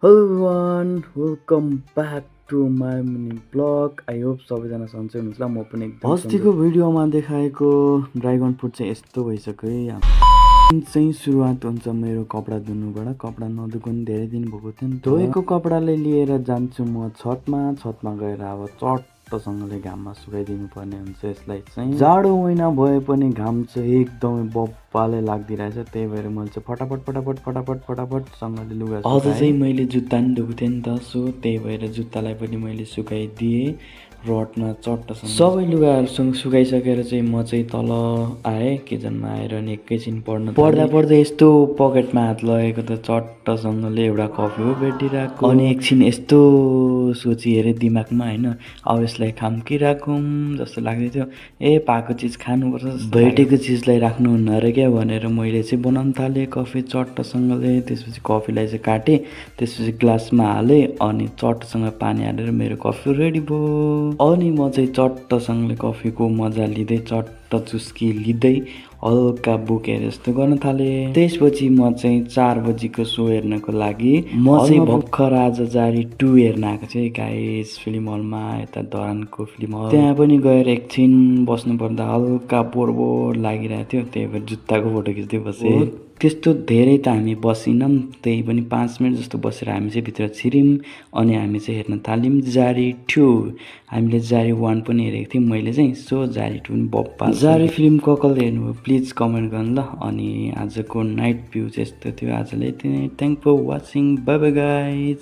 Hello everyone, welcome back to my mini blog. I hope सबैजना सन्चै हुनुहुन्छ। म पनि एकदम अस्तिको भिडियोमा देखाएको ड्रागन फ्रुट चाहिँ यस्तो भइसक्यो है। चाहिँ सुरुवात हुन्छ मेरो कपडा धुनुबाट। कपडा नधुएको धेरै दिन भएको थियो नि। धोएको कपडाले लिएर जान्छु म छतमा गएर अब चट्टसँगले घाममा सुकाइदिनु पर्ने हुन्छ। यसलाई चाहिँ जाडो महिना भए पनि घाम चाहिँ एकदमै बब्बाले लाग्दिरहेछ। त्यही भएर मैले चाहिँ फटाफटसँगले लुगा सुकाएँ। अझ चाहिँ मैले जुत्ता नि धोएको थिएँ नि त, सो त्यही भएर जुत्तालाई पनि मैले सुकाइदिएँ रडमा चट्टसँग। सबै लुगाहरूसँग सुकाइसकेर चाहिँ म चाहिँ तल आएँ किचनमा आएर नि एकैछिन पढ्दा यस्तो पकेटमा हात लगेको त चट्टसँगले एउटा कफी हो भेटिरहेको। अनि एकछिन यस्तो सोची हेरेँ दिमागमा होइन, अब यसलाई खाऊँ कि राखौँ जस्तो लाग्दै थियो। पाएको चिज खानुपर्छ, भेटेको चिजलाई राख्नुहुन्न अरे क्या भनेर मैले चाहिँ बनाउन थालेँ कफी चट्टसँगले। त्यसपछि कफीलाई चाहिँ काटेँ, त्यसपछि ग्लासमा हालेँ अनि चट्टसँग पानी हालेर मेरो कफी रेडी भयो। अनि म चाहिँ चट्टसँगले कफीको मजा लिँदै चट्ट चुस्की लिँदै हल्का बोकेर जस्तो गर्न थालेँ। त्यसपछि म चाहिँ 4 बजीको सो हेर्नको लागि म चाहिँ भर्खर आज जारी 2 हेर्न आएको थिएँ गाइस फिल्म हलमा, यता धरानको फिल्म हल। त्यहाँ पनि गएर एकछिन बस्नु पर्दा हल्का बोर लागिरहेको थियो, त्यही भएर जुत्ताको फोटो खिच्दै बसेँ। त्यस्तो धेरै त हामी बसिनौँ, त्यही पनि 5 मिनट जस्तो बसेर हामी चाहिँ भित्र छिर्यौँ अनि हामी चाहिँ हेर्न थाल्यौँ जारी 2। हामीले जारी 1 पनि हेरेको थियौँ मैले चाहिँ, सो जारी 2 पनि बप्पा। जारी फिल्म कसले हेर्नुभयो प्लिज कमेन्ट गर्नु ल। अनि आजको नाइट भ्यू चाहिँ यस्तो थियो। आजले यति नै। Thank for watching, bye bye guys.